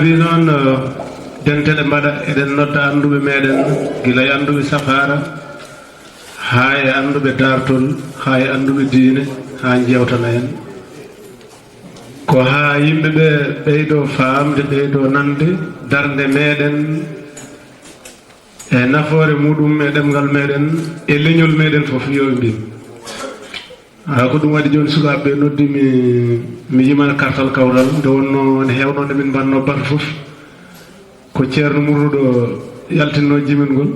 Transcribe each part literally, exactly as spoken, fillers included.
Adi noon, eh, dental ɗe mbaɗa, eɗen nodda annduɓe meɗen, gila e annduɓe safaara, haa e annduɓe daartol, haa e annduɓe diine, haa njeewtana en. Ko haa yimɓe ɓe ɓeydoo faamde, ɓeydoo nande darnde meɗen e nafoore muɗum e ɗemngal meɗen e leñol meɗen fof, yo ɓe mbin. Ah, ko ɗum waɗi jooni sukaaɓe ɓe noddi mi, mi yimana kartal kawtal, nde wonnoo ne heewnoo nde min mbannoo batu fof. Ko Ceerno Murduɗo yaltinnoo jimingol,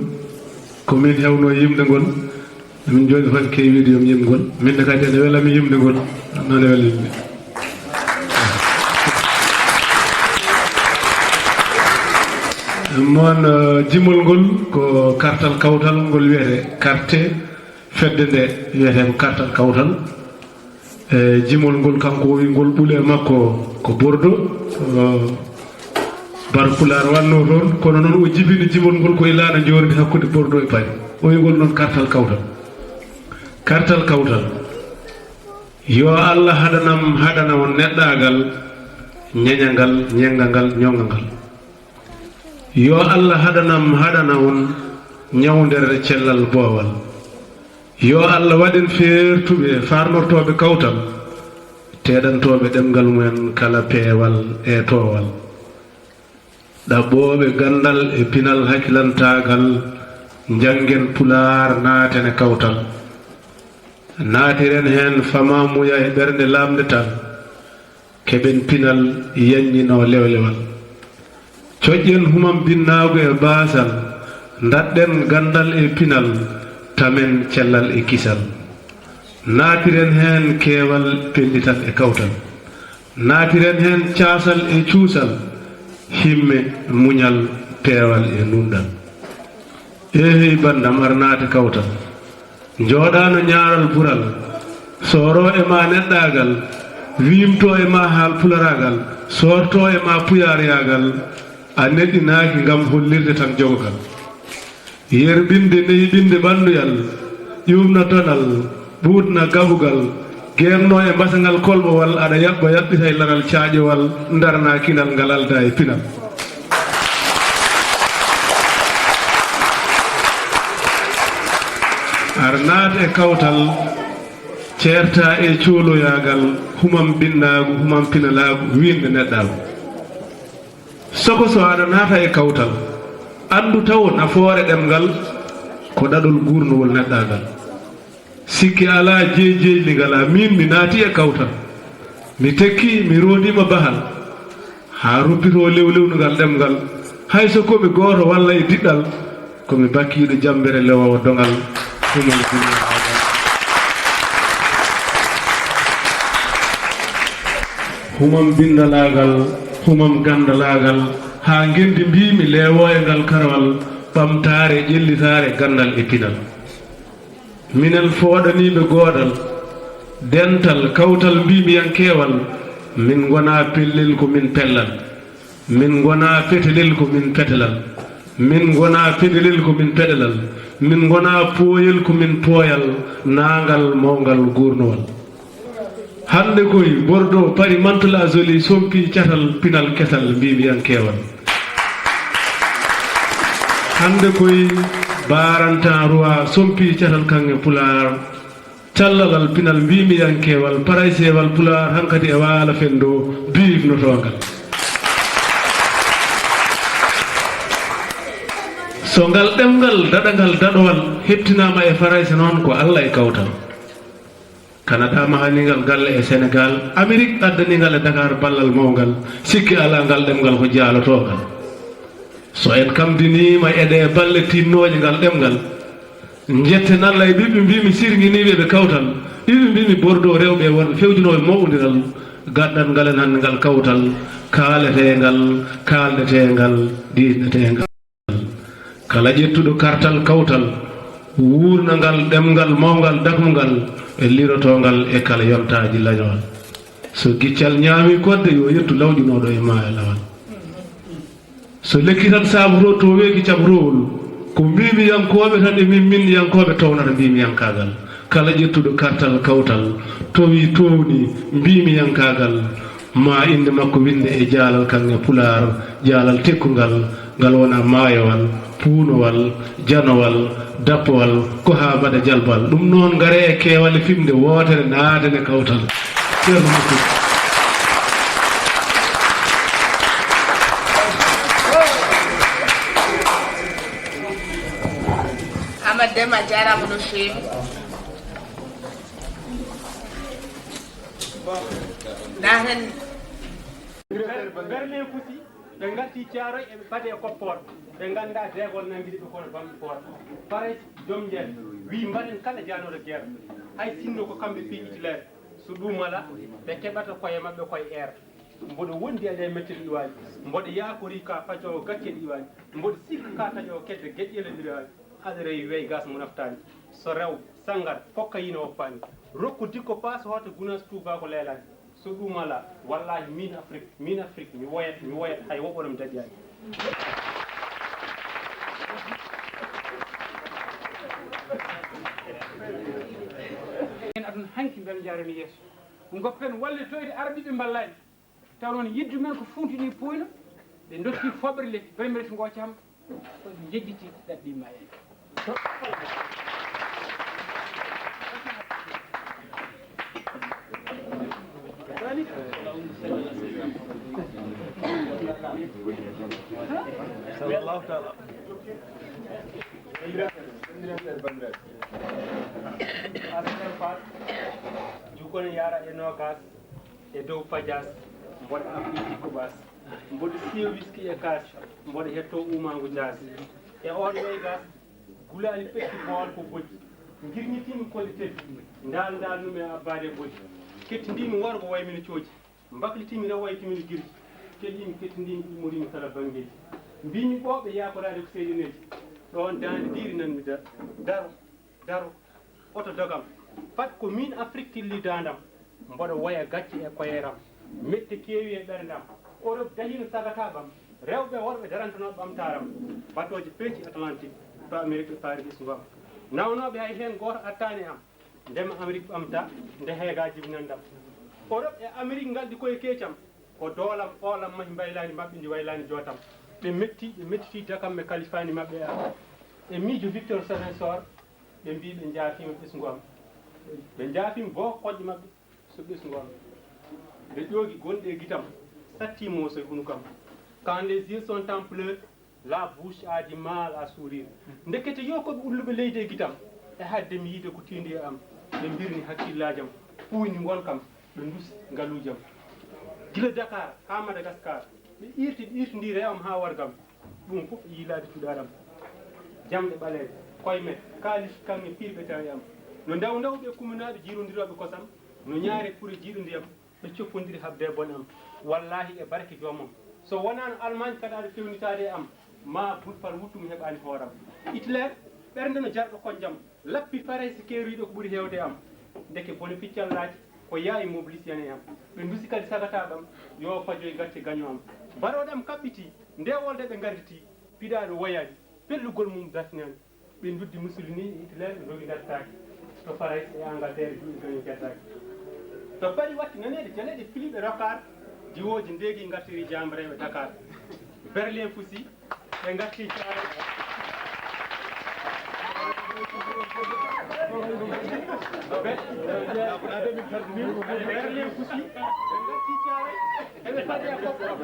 ko min heewnoo yimde ngol. Min jooni tan keewiiɗo yo mi yimgol. Min ne kadi ene wela mi yimde ngol. Noon ne wela yimde. Mon, eh, jimol ngol ko kartal kawtal ngol wiyetee carte. Fedde nde wiyetee ko kartal kawtal. E jimol ngol, kanko o wi ngol ɓule makko ko Bordeaux. Eh, Bar Pulaar wannoo toon, kono noon o jibini jimol ngol ko e laana njoorndi hakkunde Bordeaux e Paris. O wi ngol noon kartal kawtal. Kartal kawtal. Yo Allah haɗanam haɗana on neɗɗaagal, ñeñangal, ñenngangal, ñoŋŋangal. Yo Allah haɗanam haɗana on ñawndere cellal boowal. Yo Allah waɗ en feertuɓe faarnortooɓe kawtal, teeɗantooɓe ɗemngal mumen kala peewal e toowal. Ɗaɓɓooɓe ganndal e pinal hakilantaagal, njanngen Pulaar, naaten e kawtal. Naatiren heen famaamuya e ɓernde laamnde tan, keɓen pinal yanñinoo lewlewal. Coƴƴen humam binnaagu e baasal, ndaɗɗen ganndal e pinal, tamen cellal e kisal. Naatiren heen keewal, pellital e kawtal. Naatiren heen caasal e cuusal, himme, muñal, peewal e nunɗal. Eehey banndam, ar naate kawtal. Njooɗaano ñaaral bural, sooroo e ma neɗɗaagal, wiimtoo e ma haal pularaagal, soortoo e ma puyaaryaagal, a neɗɗinaaki ngam hollirde tan jogogal. Yerɓinde neyɓinde ɓannduyal, ƴuuɓna tonal, ɓuuɗna gabugal, geeŋnoo e mbasangal kolɓowal, aɗa yaɓɓa yaɓɓita e laral caaƴowal, ndarnaa kinal ngal aldaa e pinal. Ar naat e kawtal, ceertaa e cooloyaagal, humam binnaagu, humam pinalaagu, wiinde neɗɗaagu. Soko so aɗa naata e kawtal, anndu tawo nafoore ɗemngal ko ɗaɗol guurnowol neɗɗaagal. Sikke alaa, jeejjeejli ngalaa. Miin, mi naati e kawtal. Mi tekki, mi roondiima bahal. Haa ruppitoo lewlewnungal ɗemngal. Hay so ko mi gooto walla e diɗɗal, ko mi bakkiiɗo jammbere lewoowo doŋal. Humam binnalaagal. Humam binnalaagal, humam ganndalaagal, haa ngenndi mbiimi leewoo e ngal karwal, ɓamtaare, ƴellitaare, ganndal e pinal. Minen fooɗaniiɓe goodal, dental, kawtal, mbiimiyankeewal, min ngonaa pellel, ko min pellal. Min ngonaa petelel, ko min petelal. Min ngonaa peɗelel, ko min peɗelal. Min ngonaa pooyel, ko min pooyal, naangal, mawngal, guurnowal. Hannde koy Bordeaux, Paris, Mantes-la-Jolie sompii catal pinal kesal mbiimiyankeewal. Hannde koy Barantan Roi sompii catal kaŋŋe Pulaar, callalal pinal mbiimiyankeewal, parayseewal Pulaar, hankadi e waala fenndo biifnotoongal. So ngal ɗemngal daɗangal daɗowal heɓtinaama e Farayse noon, ko Allah e kawtal. Canada mahaniingal galle e Senegaal, Amerik addaniingal e Dakar ballal mawngal, sikke alaa ngal ɗemngal ko jaalotoongal. So en kamdiniima e ɗee balle tiiɗnooje ngal ɗemngal, njetten Allah e ɓiɓɓe mbiimi sirŋiniiɓe ɓe kawtal, ɓiɓɓe mbiimi Bordeaux rewɓe e worɓe fewjinooɓe mawɗindiral, gaɗɗan ngal en hannde ngal kawtal, kaaleteengal, kaaldeteengal, diidneteengal. Kala ƴettuɗo kartal kawtal, wuurnangal, ɗemngal mawngal, dakmungal, e lirotoongal e kala yontaaji lañowal. So giccal ñaami kodde, yo yettu lawƴunooɗo e maayo lawal. So lekki tan saabotoo tooweeki caɓotoowol, ko mbiimiyankooɓe tan e min minniyankooɓe townata mbiimiyankaagal. Kala ƴettuɗo kartal kawtal, towi towni mbiimiyankaagal, Ma innde makko winnde e jaalal kaŋŋe Pulaar, jaalal tekkungal, ngal wona maayowal, puunowal, janowal, dappowal, ko haa mbaɗa jalbal. Ɗum noon, ngaree e keewal e fiɓnde wootere, naatane kawtal. Ceerno Mukku. Amad Dem, a jaaraama no feewi. Bon, ndaaren. Ber-, Berlin fusi, ɓe ngarti Caaroy, eɓe padi e Koppoor. Ɓe nganndaa deegol nanngiri ɓe kono bamɗi poor. Faray jom njel, wii mbaɗen kala jaanooɗo guerre. Hay sinno ko kamɓe fii Hitler. So ɗum alaa, ɓe keɓata koye maɓɓe koye air. Mboɗo wondi e ɗee mettel iwaaji. Mboɗo yaakori ka pacoowo gacce ɗi iwaaji. Mboɗo sikka ka taƴoowo kedde geƴƴele ɗi rewaaji. Aɗa rewi wey gas mo naftaani. So rew, sanngar, kokka yino woppaani. Rokku dikko paas hoota gunas tuubaa ko leelaani. So ɗum alaa, wallaahi miin Afrik, miin Afrik, mi woyat, mi woyat, hay woɓɓoram daɗiyaani. En aduna hanki mbeɗa njaarani yeeso. Ngoppen wallitoyde arɓe ɓe mballaani. Taw noon yiddu men ko funtini puyno, ɓe dotti foɓre lekki, bari mbeɗa ngo cam, ko ɓe njedditi ɗaɗɗi ma en. Sallallahu taala. Askan Fall, jukkon e yaara e nogas. E dow pajaas, mboɗo afɗi jikku ɓaas. Mboɗo siyo wiski e kaas, mboɗo hetto uumaangu jaas. E oon waygaas, gulaali petti boowal ko bojji. Ngirñitiimi kolli teddi, ndaal ndaal numi e abbaade bojji. Kettindimi worgo way mino cooji. Mbaklitimi rew way timino girji. Keɗiimi kettindimi immoriimi kala banngeeji. Mbiimi ɓooɓe yaakoraade ko seedeneeji. Ɗoon daande diiri nan mi da-, daro. Daro, oto dogam. Fat ko miin Afrik tilli daandam. Mboɗo woya gacce e koyeeram. Mette keewi e ɓerndam. Europe dahino sagataɓam. Rewɓe worɓe darantanooɓe ɓamtaaram. Batooje peeci Atlantique. To Amérique ɓe paari ɓesngu am. Nawnooɓe hay heen gooto attaani am. Ndema Amérique ɓamta, nde heegaa jibinandam. Europe e Amérique ngaldi koye keecam. Ko doolam, oolam mahi mbaylaani maɓɓe ndi waylaani jootam. Ɓe metti, ɓe mettiti dakam ɓe kalifaani maɓɓe e am. E miijo Victor Savensor, ɓe mbii ɓe njaafiima ɓesngu am. Ɓe njaafiima boo koƴƴe maɓɓe so ɓesngu am. Ɓe ƴoogi gonɗi e gitam, satti mooso e hunukam. Quand les yeux sont en pleurs, la bouche a du mal à sourire. Ndekete yo ko ɓe ulluɓe leydi e gitam. E hadde mi yiide ko tiindi e am. Ɓe mbirni hakkillaajam, puuyni ngonkam, ɓe ndusi ngaluujam. Gila Dakar haa Madagascar, ɓe irti, ɓe irtindi rewam haa wargam. Ɗum fof e yiilaade cuɗaaram. Jamɗe ɓaleeje, koye men, kaalis kaŋŋe piirɓe tawi am. No ndaw ndaw ɓe kuminaaɓe jiirondirooɓe kosam, no ñaare pure jiiɗo ndiyam, ɓe coppondiri habde e bone am. Wallaahi e barke joomam. So wonaano Almaañ kaɗaaɗo fewnitaade e am, ma bulfal wuttu mi heɓaani hooram. Hitler, ɓernde no jarɗo konjam. Lappi Farayse keeriiɗo ko ɓuri heewde am. Ndeke bone piccallaaji ko yaawi mobilisiyani am. Ɓe ndusi kadi sagataaɓe am, yo pajoy gacce gaño am. Barooɗe am kaɓɓitii, nde wolde ɓe ngarditi, piɗaaɗo woyaani, pellugol mum dartinaani. Ɓe nduddi Mussolini e Hitler ɓe ndogi dartaaki. To Farayse e Angleterre duuɓi gaño jardaaki. To Paris watti naneede jaleeɗe filiiɓe rokaar, diwooji ndeegi ngartiri jaambareeɓe Dakar. Berlin fusi, ɓe ngarti Caaroy. Berlin fusi, ɓe ngarti Caaroy. Eɓe paɗi e Koppoor.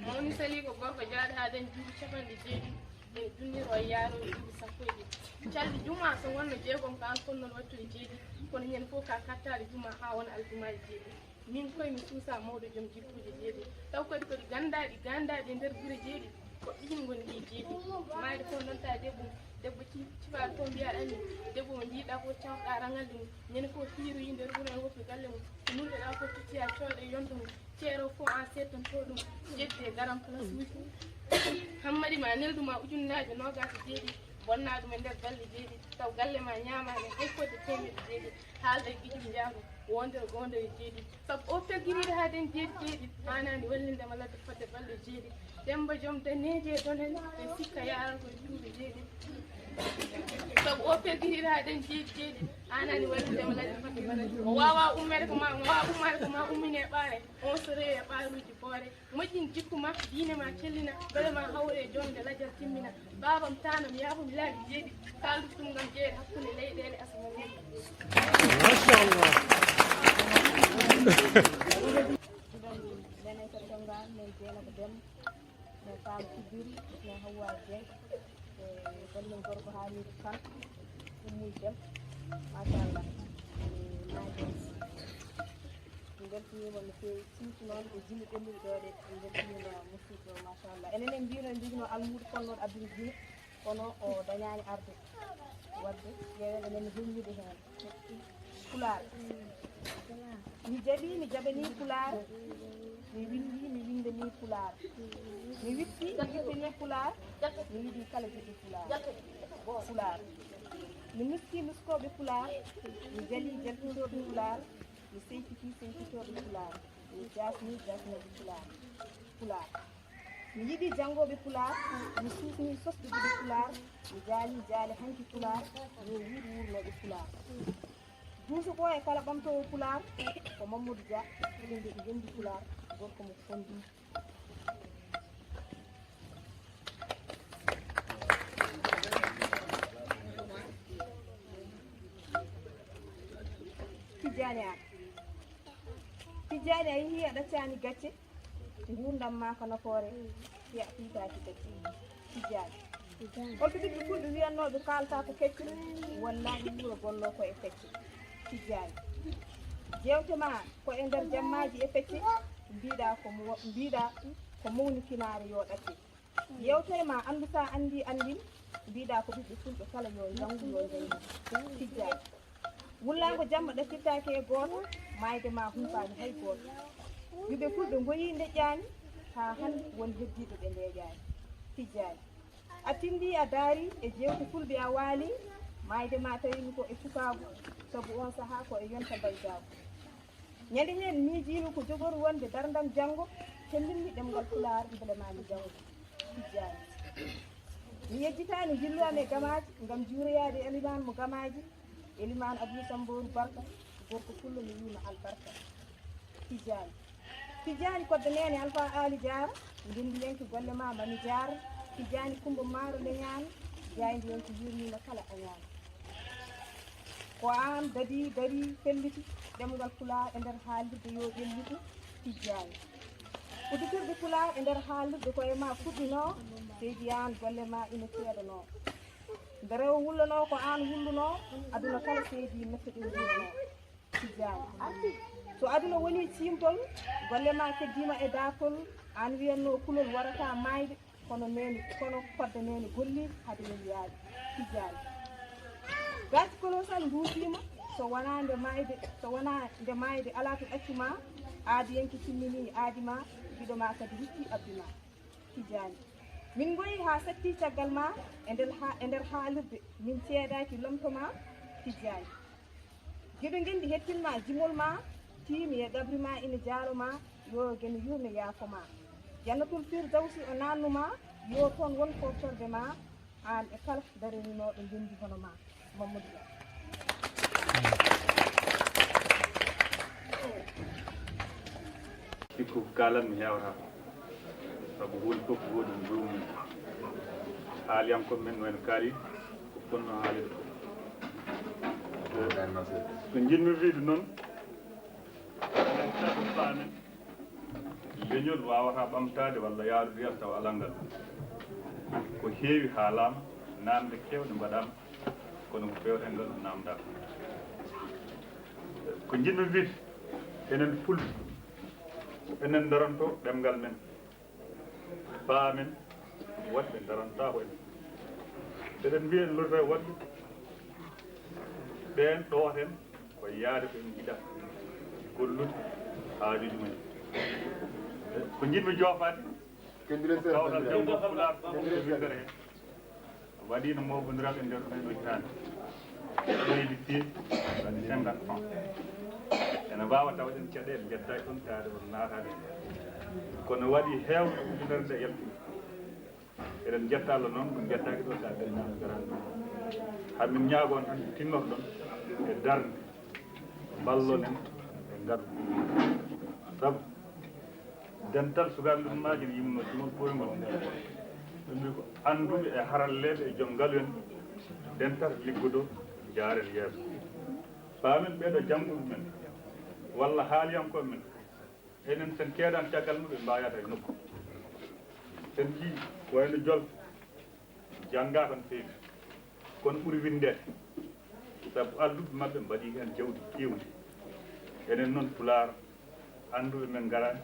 Mawni sali ko gorko jaaɗo haa dañi duuɓi capanɗe jeeɗiɗi, e dunniro e yaaro e duuɓi sappo e ɗiɗi. Calɗi juma so wonno jeegom ka alkonnol wattude jeeɗiɗi, kono ñande fof ka kattaali juma haa wona aljumaaji jeeɗiɗi. Min koye mi suusa mawɗo joom jikkuuje jeeɗiɗi. Taw kadi ko ɗi ganndaaɗi, ganndaaɗi e nder gure jeeɗiɗi, ko ɗiin ngoni ɗi jeeɗiɗi. Maayde fof nodda debbo, debbo ci-, cifaaɗo fof mbiya ɗanni, debbo mo njiiɗa fof cawɗa rangalde mum. Ñande fof hiiroyi nder wuro en woppi galle mum. Ko nulɗoɗa fof tottiya cooɗe yonta mum. Ceero fof an settanto ɗum, ƴetti e garan place uji. Hammadi ma neldu ma ujunnaaje noogaas e jeeɗiɗi, bonna ɗum e nder balɗe jeeɗiɗi, taw galle ma ñaamaani hay fodde teemedde jeeɗiɗi, haalda e gijum njaago, wondere gondere jeeɗiɗi. Sabu o peggiriiɗo haa den jeeɗi jeeɗiɗi, haanaani wallinde ma ladde fodde balɗe jeeɗiɗi. Demba joom daneeji e doneeji, e sikka yaran ko e duuɓi jeeɗiɗi. Sabu o peggitiraaɗen jeeɗi jeeɗi, aanani waɗde Demba Ladde Fati. O waawa ummere ko ma, o waawa ummere ko ma ummine e ɓaare. On so rewi e ɓaaruuji boore. Moƴƴin jikku ma, diine ma cellina, beele ma hawre e joomde lajal timmina. Baabam taanam yaafo mi laabi jeeɗi, kaaldu ɗum ngam jeere hakkunde leyɗeele asamaan. Machallah. Minen ko Tonga, min Dieynaba Dem, min Faama Kubbiri, min Hawwa Dieng, e banndum gorko Hamidu Kan, Ummul Dem, machallah. E Madias. En mbeltiniima no feewi, surtout noon e jimi ɓennuɗo ɗo ɗe, en mbeltiniima musidɗo, machallah. Enen en mbino, en njogino almuudo fonnooɗo addude jimi, kono o dañaani arde waɗde, ƴeewen enen no heññude heen. Pulaar. Mi jaɓi, mi jaɓani Pulaar, mi winndi, mi winndani Pulaar. Mi witti, mi wittani Pulaar, mi yiɗi kala jiɗi Pulaar. Pulaar. Mi nuski nuskooɓe Pulaar, mi jali jalkitooɓe Pulaar, mi seytiti seytitooɓe Pulaar, mi jaasni jaasnooɓe Pulaar. Pulaar. Mi yiɗi janngooɓe Pulaar, mi suusni sosɓe ɗiɗi Pulaar, mi jaali jaale hanki Pulaar, yo wuur wuurnooɓe Pulaar. Duuso ko e kala ɓamtoowo Pulaar, ko Mamadou Dia, ɗum nde ɓe ngonndi Pulaar, gorko mo kondi. Tijjaani Aan. Tijjaani, a yehii a ɗaccaani gacce, nguurndam maa ko nafoore, fiya fiitaaki gacce. Tijjaani. Holko ɓiɓɓe fulɓe wiyannooɓe kaalata ko kecce, wallaahi wuro gollo ko e pecce. Tijjaani. Jeewte maa ko e nder jammaaji e pecce, mbiɗa ko mo-, mbiɗa ko mawnikinaare yo ɗacce. Yewtere ma anndu sa anndi anndin, mbiɗa ko ɓiɓɓe fulɓe kala yo njanngu yo njanngu. Tijjaani. Wullaango jamma ɗaccirtaake e gooto, maayde ma humpaani hay gooto. Ɓiɓɓe fulɓe ngoyii ndeƴƴaani, haa hannde won heddiiɓe ɓe ndeeƴaani. Tijjaani. A tinndii a daarii e jeewte fulɓe a waalii, maayde ma tawimi ko e cukaagu, sabu oon sahaa ko e yonta mbaydaagu. Ñande heen miijiimi ko jogoru wonde darndam janngo, tellinmi ɗemngal Pulaar mbele ma mi janngo. Tijjaani. Mi yejjitaani njillu am e gamaaji ngam juuroyaade e elimaan mo gamaaji, elimaan Abuu Sambooru Barka, gorko pullo mi wiima albarka. Tijjaani. Tijjaani Kodde Neene Alfaa Aali Jaara, ngenndiyanke golle ma mami jaar. Tijjaani Kummba Maaro Leñaani, jaayndiyanke yurmiima kala a ñaami. Ko aan dadi dari felliti ɗemngal Pulaar e nder haalirde yo ƴellitu Tijjaani. Udditirde Pulaar e nder haalirde ko e ma fuɗɗinoo, seydi aan golle ma ina ceedanoo. Nde rewo wullanoo ko aan wullunoo, aduna kala seydi mette ɗum wullunoo. Tijjaani. So aduna woni ciimtol, golle ma keddiima e daartol, aan wiyatnoo kulol warata maayde, kono neene, kono Kodde Neene golli hade men yaade. Tijjaani. Gaaci kolosal nduusiima, so wonaa nde maayde, so wonaa nde maayde alaa to ɗaccu ma, aadiyanke timmini aadi ma, giɗo ma kadi rutti abbi ma. Tijjaani. Min ngoyi haa satti caggal ma e nder ha-, e nder haalirde, min ceedaaki lomto ma Tijjaani. Geɗo ngenndi hettin ma jimol ma, tiimi e gabri ma ina jaalo ma, yo Geno yurme yaafo ma. Jannatul Firdawsi o naannu ma, yo toon won foftorde ma, aan e kala darorinooɗo ngenndi hono ma. Mamadou Dia. Sikku kaalan mi heewata, sabu huunde fof ko woodi joomum. Haaliyankooɓe men no en kaali ko fotnoo haalirde fof. Ko njiɗmi wiyde noon, enen kala ko paamen, leñol waawataa ɓamtaade walla yaarude yeeso tawa alaa ngal. Ko heewi haalaama, naamnde keewɗe mbaɗaama, kono ko feewte ngal naamndaaka. Ko njiɗmi wiyde, enen Fulɓe, enen ndaranto ɗemngal men, paamen, woɗɓe ndarantaako en. Eɗen mbiya en lorta e woɗɓe, ɓeen ɗowaten ko yaade ko en njiɗa, gollude haajuuji men. Ko njiɗmi joofaade, ko kawtal janngo Pulaar fof e winndere heen. Waɗiino mawbondiral e nder ɗum ɗo hitaande. Leydi Siin waɗi cinquante francs. Ene waawa tawa ɗen caɗeele, njettaaki ɗon taade on naataade. Kono waɗi heewɓe ujunere nde yaltini. Eɗen njetta Allah noon, ɗum njettaaki ɗo, so a ɓennaama garani. Haa min ñaago on tan, tinnoto ɗon e darnde, mballon en e ngalu. Sabu dental sukaaɓe ɗum maaji ne yimno cumol ɓooyngol. Ɓe mbi ko annduɓe e haralleeɓe e joom ngalu en, dentata liggodo, jaaren yeeso. Paamen ɓeeɗo jannguɓe men, walla haaliyankooɓe men, enen sen keedan caggal muɓe mbaayata e nokku. Sen njii ko wayno jol janngaaka no feewi, kono ɓuri winndeede, sabu alluɓe maɓɓe mbaɗi heen jawdi keewndi. Enen noon Pulaar, annduɓe men ngaraani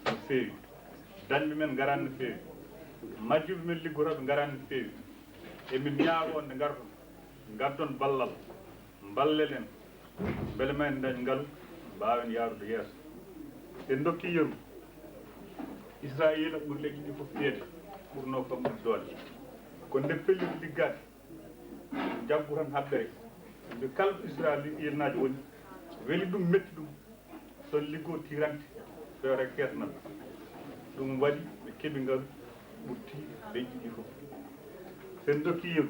no feewi, dañɓe men ngaraani no feewi, majjuɓe men liggotooɓe ngaraani no feewi. Emin ñaago on nde ngarton, ngaddon ballal, mballen en, mbele ma en ndañ ngalu, mbaawen yaarude yeeso. En ndokki yeru, Israayiila ɓuri leƴƴi ɗi fof fiyeede, ɓurnoo kam ɓuri doole. Ko nde pelliti liggaade, jaggu tan haɓɓere. Mbi kala ɗo Israayiilnaajo woni, weli ɗum, metti ɗum, son liggoo tirante, feere kees maɓɓe. Ɗum waɗi ɓe keɓi ngalu ɓurti leƴƴi ɗi fof. Sen dokki yeru,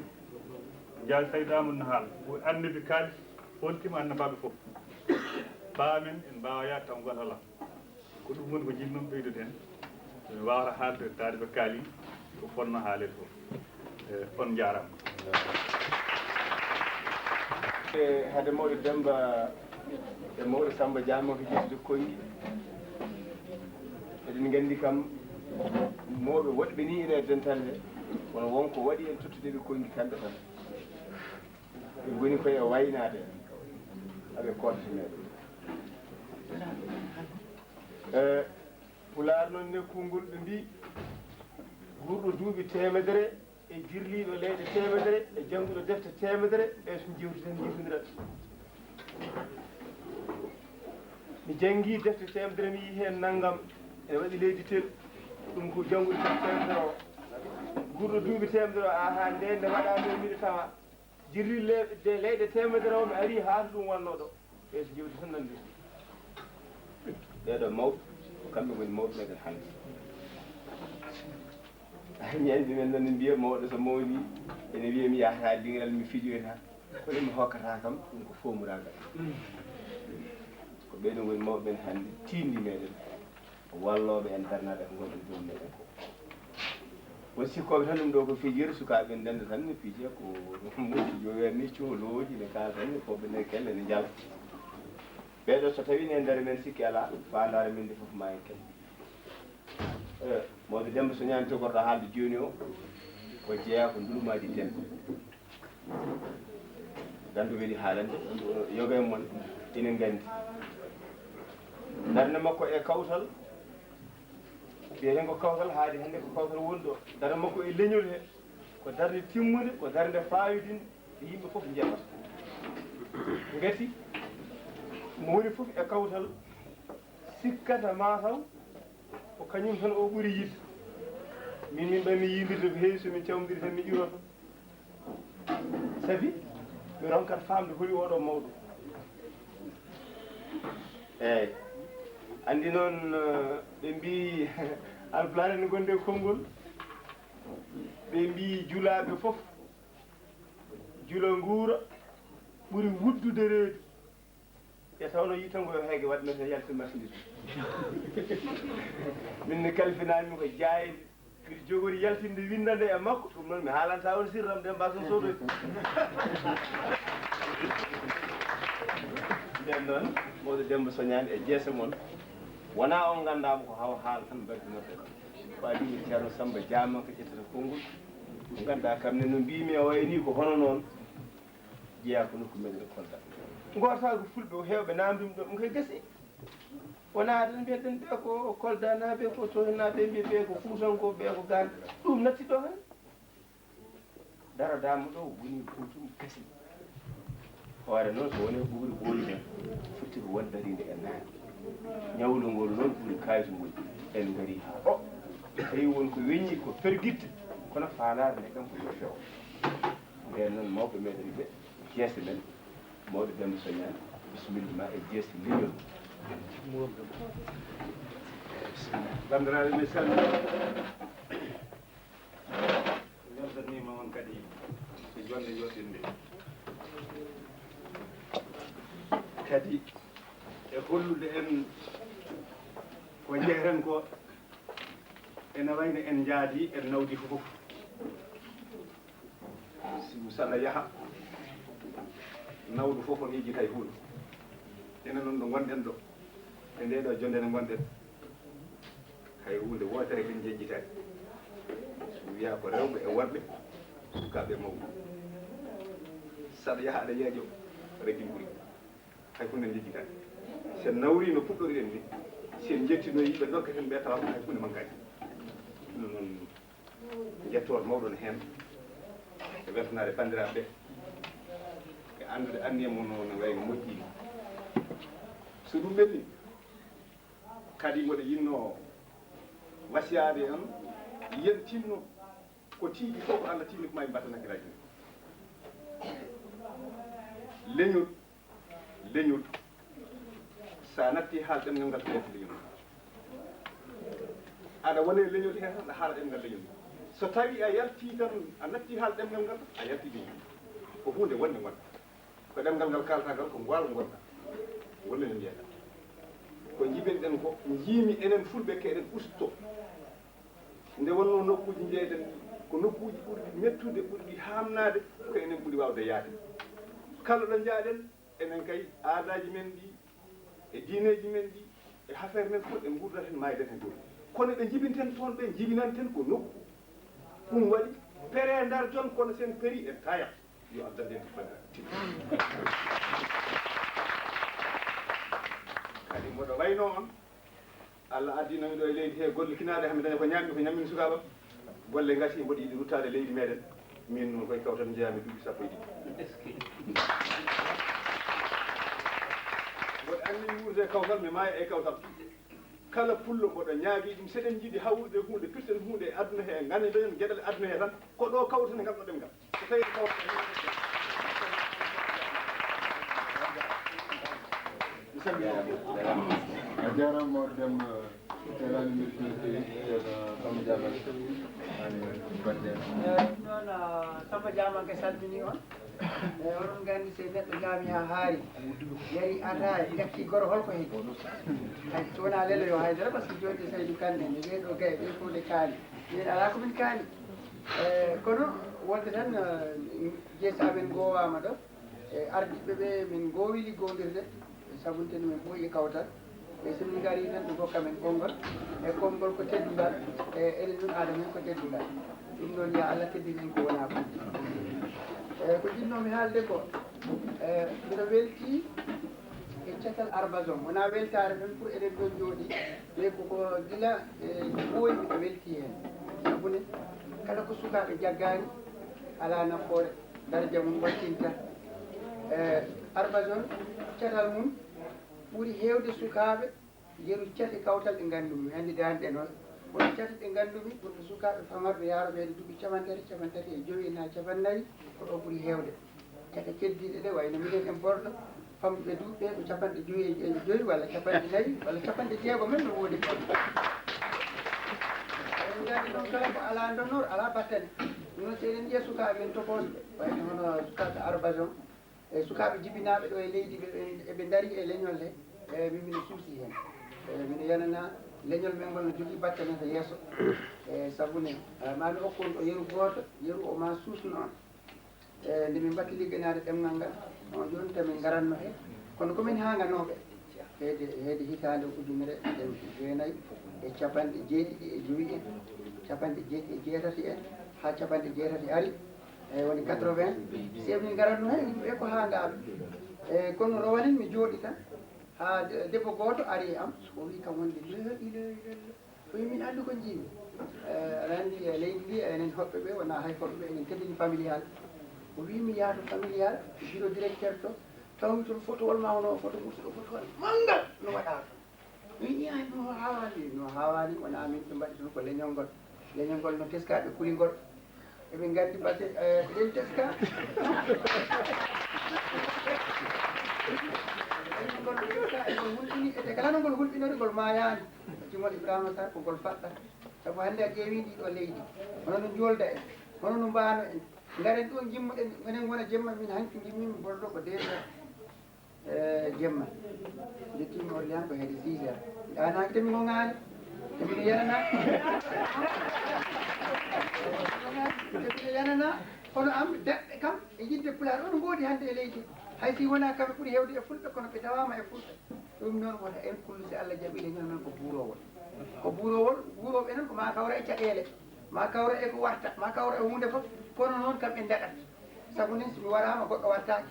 Njaay Saydu Aamadu no haala, o annabi kaali, holtima annabaaɓe fof. Paamen, en mbaawa yaade taw ngal alaa. Ko ɗum woni ko njiɗmi ɓeydude heen. Mi waawata haalde taade ɓe kaali ko fotno haaleede fof. Eh, on njaaraama. E hade mawɗo Demmba e mawɗo Sammba Jaama ko ƴettude Konngi. Eɗen nganndi kam mawɓe woɗɓe nii ene e dental he, kono won ko waɗi en tottude ɓe Konngi kamɓe tan. Ɓe ngoni koye waynaade, aɓe kootata meeɗen. E Pulaar noon, nekkungol ɓe mbii, guurɗo duuɓi teemedere e jirliiɗo leyɗe teemedere e jannguɗo defte teemedere, ɓe so njewti tan njewtondira. Mi janngii defte teemedere, mi yii heen nanngam ene waɗi leydi tel, ɗum ko jannguɗo defte teemedere o. Guurɗo duuɓi teemedere o, ahaa, nde nde waɗaano miɗo tawa. Jirlii le-, de leyɗe teemedere o, mi arii haa to ɗum wannoo ɗo. Ɓe so jewti tan nanndi. Ɓeeɗo mawɓe, ko kamɓe ngoni mawɓe meeɗen hannde. Ñande men noon ne mbiya mawɗo so mawni, ene wiya mi yahata diŋiral mi fijoyta. Kono mi hokkata kam, ɗum ko foomuraangal. Ko ɓeeɗo ngoni mawɓe men hannde, tiindi meeɗen. Wallooɓe en darnaaɓe ko ngonɗen joom meeɗen ko. Won sikkooɓe tan ɗum ɗo ko fijirde, sukaaɓe ndennda tan ne pija ko moƴƴi joweer ni coolooji ne kaala tan ne fooɓe ne kelle ne njala. Ɓeeɗo so tawii ne nder men sikki alaa, faandaare men nde fof ma en kelle. Eh, mawɗo Demmba so ñaami togorɗo haalde jooni o, ko jeyaa ko ndulumaaji Demmba. Ganndo weli haalande, yoga e mon ina nganndi. Darnde makko e kawtal, wiyeten ko kawtal haadi hannde ko kawtal woni ɗo. Darnde makko e leñol he, ko darnde timmunde, ko darnde faayodinde, nde yimɓe fof njeɓata. Ngati mo woni fof e kawtal, sikkata ma taw ko kañum tan o ɓuri yiɗde. Min, min ɓay mi yiidirde ko heewi, so min cawndiri tan mi ƴuroto. Sabi mi ronkat faamde holi oɗo mawɗo. Eeyi. Anndi noon, eh, ɓe mbii, Alpulaar ene gondi e konngol, ɓe mbii julaaɓe fof, jula nguura ɓuri wuddude reedu. Te tawno yitango yo heege waɗi men heen yaltin marchandise. Min ne kalfinaami ko jaayde. Mbiɗo jogori yaltinde winndande e makko, ɗum noon mi haalanta on sirram de mbason soodoy. Nden noon, mawɗo Demmba Soñaani e jeese mon, wonaa on nganndaama ko hawa haala tan mbaddinorde kam. Ko adii Ceerno Sammba Jaama ko ƴettata konngol. Nganndaa kam ne no mbiimi e wayi nii ko hono noon. Jeyaa ko nokku meɗen Kolda. Ngootaa ko fulɓe o heewɓe naamndum ɗo, ɗum koye gasi. Wonaa tan mbiyaten ɓe ko Koldanaaɓe, ko Sohinnaaɓe, mbiya ɓe ko Fuutankooɓe, ɓe ko Gaan. Ɗum natti ɗo tan. Darodaama ɗo woni gootum gasi. Hoore noon so wonii ɓuuri ɓooyi tan, fotti ko won dariinde e naange. Ñawlu ngol noon ɓuri kaalis ngol. En ngarii haa ɗo. Tawi won ko weñi ko pergitte, kono faandaare nde kam ko yo few. Nden noon mawɓe meɗen ɓe, jeese men, mawɗo Demmba Soñaani, Bisimilla ma e jeesi leñol. Bisimilla. Banndiraaɓe, mi salmini. Weltanima on kadi e jonde joɗɗinde. Kadi e hollude en ko jeyaten ko, ene wayno en njaadi, en nawdi fof. Sibu so Allah yaha, nawɗo fof on yejjitay huunde. Enen noon ɗo ngonɗen ɗo, e nde ɗo jonde nde ngonɗen, hay huunde wootere en jejjitaani. So wiyaa ko rewɓe e worɓe, sukaaɓe e mawɓe. Saɗa yaha aɗa yeeƴo, rek ɓuri. Hay huunde en jejjitaani. Si en nawrii no puɗɗoriɗen ni, si en njettinoyii ɓe ndokketen ɓe, tawa hay huunde mankaani. Ɗum noon, Njettoor mawɗo ne heen e weltanaade banndiraaɓe ɓe, e anndude anniya mon o no wayi no moƴƴi. So ɗum ɓenni, kadi mboɗo yinnoo wasiyaade on, yen tinno ko tiiɗi fof ko Allah tinni ko maa en mbatta nakiraaji men. Leñol Leñol, so a natti haal ɗemngal ngal, ko yalti leñol. Aɗa wone leñol heen, aɗa haala ɗemngal leñol. So tawi a yalti tan, a natti haal ɗemngal ngal, a yalti leñol. Ko huunde wonde ngonɗa. Ko ɗemngal ngal kaalata ngal, ko ngol ngonɗa. Ngol leñol mbiyata. Ko njiɓen ɗen ko, njiimi enen fulɓe ko eɗen usto. Nde wonnoo nokkuuji njeeyɗen, ko nokkuuji ɓurɗi mettude, ɓurɗi haamnaade, ko enen ɓuri waawde yaade. Kala ɗo njaaɗen, enen kay, aadaaji men ɗi, e diineeji men ɗi, e hafeere men fof, en nguurdat heen, maayden heen ɗoon. Kono ɓe njibinten toon, ɓe njibinanten ko nokku. Ɗum waɗi, peree Ndar jon, kono sen perii en tayat. Yo Allah denti banndiraaɓe. Kadi mboɗo waynoo on, Allah addino mi ɗo e leydi he, golle kinaaɗe, hami daña ko ñaammi, ko ñaammi sukaaɓam. Golle ngasi, mboɗo yiɗi ruttaade leydi meɗen. Min noon koye kawtal njeyaami duuɓi sappo e ɗiɗi. Mboɗo anndi mi wuurde e kawtal, mi maaya e kawtal. Kala pullo mboɗo ñaagii ɗum, seɗen njiɗi hawrude huunde, pirten huunde e aduna he, nganndoɗen geɗal aduna he tan, ko ɗo kawreten e ngal ɗo ɗemngal. So tawii ko mi salmini on. A jaaraama, mawɗo Demba, Ceerno Amin Mbirki, Ceerno Samba Diallo, Amin Badde. Eh, ɗum noon, ah, Samba Diamanke salmini on. Eh, oɗon nganndi, so neɗɗo ñaami haa haari, yari ataaya, ƴakki goro, hol ko heɓi? Hay, so wonaa lelo yo haydara, par ce que jooni Saydu Kande, ne ɓee ɗo gaye, ɓee fof ne kaali. Min alaa ko min kaali. Eh, kono wonde tan, eh, jeesa men ngoowaama ɗo. E ardiiɓe ɓe, min ngoowi liggodirde, e sabu nde min ɓooyi e kawtal. E so min ngarii tan, ɓe ngokka men konngol. E konngol ko teddungal, e enen ɗum aada men ko teddungal. Ɗum noon, ya Allah teddin en ko wonaa ko. E ko njiɗnoo-mi haalde ko, e mbiɗo weltii e catal Arbason. Wonaa weltaare tan pour eɗen ɗoon njooɗii, mais ko, ko gila e ɓooyi mbiɗo weltii heen. Sabu ne, kala ko sukaaɓe jaggaani, alaa nafoore. Darja mum wattinta. E Arbason, catal mum ɓuri heewde sukaaɓe yeru cate kawtal ɗe nganndumi. Anndi daande ɗe noon. Kono cate ɗe nganndumi, ɓurta sukaaɓe famarɓe yaarooɓe heede duuɓi cappanɗe tati, cappanɗe tati e jowi, naa cappanɗe nayi, ko ɗo ɓuri heewde. Cate keddiiɗe ɗe, wayno minen en Borno, famɗuɓe duuɓi ɓe ko cappanɗe joyi e joyi walla cappanɗe nayi walla cappanɗe jeego men no woodi. Eɗen nganndi noon kala ko alaa ndonnor, alaa battane. Ɗum noon, so eɗen njiya sukaaɓe men tokooɓe, wayno hono sukaaɓe Arbason, e sukaaɓe jibinaaɓe ɗo e leydi, ɓe, ɓe, eɓe ndarii e leñol he, e min mino suusii heen. E mino yananaa leñol men ngol no jogii battane to yeeso. E sabu ne, e maa mi okku on ɗo yeru gooto, yeru o maa suusno on. E nde min mbaɗti ligganaade ɗemngal ngal, on jooni to min ngaratno he. Kono ko min haanganooɓe heede, heede hitaande ujunere e jeenayi e cappanɗe jeeɗiɗi e jowi en, cappanɗe jeeɗiɗi e jeetati en, haa cappanɗe jeetati ari. Eyi, woni quatre-vingts. Si emin ngaratno heen, yimɓe ko haangaaɓe. Eyi, kono rowanin mi jooɗi tan, haa de-, debbo gooto ari e am, o wii kam wonde, "La ilaha illallah." O wii, "Min anndu ko njiimi." Eyi, aɗa anndi e leydi ndi, enen hoɓɓe ɓe, wonaa hay hoɓɓe ɓe, enen teddini familial. O wii, "Mi yaha to familial, bureau directeur to, taw mi toon fotowol ma hono foto mursuɗo, fotowol manngal no waɗaa toon." Mi wiyi, "Ay, no haawaani, no haawaani, wonaa min ɓe mbaɗi toon ko leñol ngol. Leñol ngol no teska ɓe kuli ngol." Eɓe nganndi batte, eh, eɗen teska. Ngol hulɓini, ete kala no ngol hulɓinori, ngol maayaani. Jimol Ibrahima Sarr ko ngol faɗɗata. Sabu hannde a ƴeewii ndii ɗoo leydi, hono no njoolda en, hono no mbaano en. Ngaren ɗoo, ngimmoɗen, enen ngona jemma, min hanki ngimmi, min bordo ko deux heures, eh, jemma. Njettiimi Orléans ko heede six heures. Mi ɗaanaaki, te mi ŋoŋaani, te miɗo yananaa. Te miɗo yananaa, kono am, daɗɓe kam e yidde Pulaar, oɗo ngoodi hannde e leydi. Hay si wonaa kamɓe ɓuri heewde e Fulɓe, kono ɓe tawaama e Fulɓe. Ɗum noon, wota en kullu, si Allah jaɓii leñol men ko buurowol. Ko buurowol, buurooɓe noon ko maa kawra e caɗeele, maa kawra e ko warta, maa kawra e huunde fof, kono noon kam en ndaɗat. Sabu nen, so mi waraama, goɗɗo wartaaki.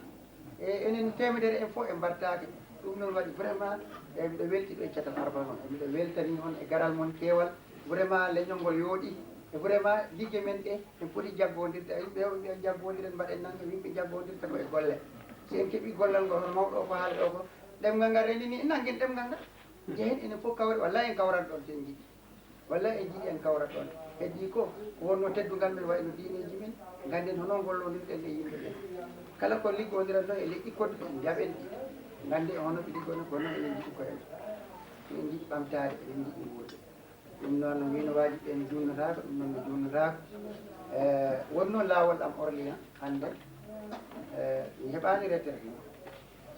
E enen teemedere en fof en mbartaaki. Ɗum noon waɗi vraiment, e miɗo welti ɗo e catal Arba noon. E miɗo weltani on e garal mon keewal. Vraiment leñol ngol yooɗi. E vraiment ligge men ɗe, en poti jaggondirde. A yimɓe heewɓe mbiya jaggondiren, mbaɗen nangam, yimɓe jaggondirta ko e golle. Si en keɓii gollal ngol, hono mawɗo o ko haali ɗo ko, ɗemngal ngal renndini, nanngen ɗemngal ngal. Njehen enen fof kawri, walla en kawrat ɗon so en njiɗi. Walla en njiɗi en kawrat ɗon. Heddii ko, ko wonnoo teddungal men, wayno diineeji men, ngannden hono ngollondirɗen e yimɓe ɓen. Kala ko liggondiran noon e leƴƴi koɗɗi, en njaɓen ɗi. Ngannden hono ɓe liggono, kono noon eɗen njiɗi koye men. Eɗen njiɗi ɓamtaade, eɗen njiɗi wuurde. Ɗum noon, no wiino waaji ɓeen juunnotaako, ɗum noon no juunnotaako. E, wonnoo laawol am Orléans hannde, e, mi heɓaani retraite noon.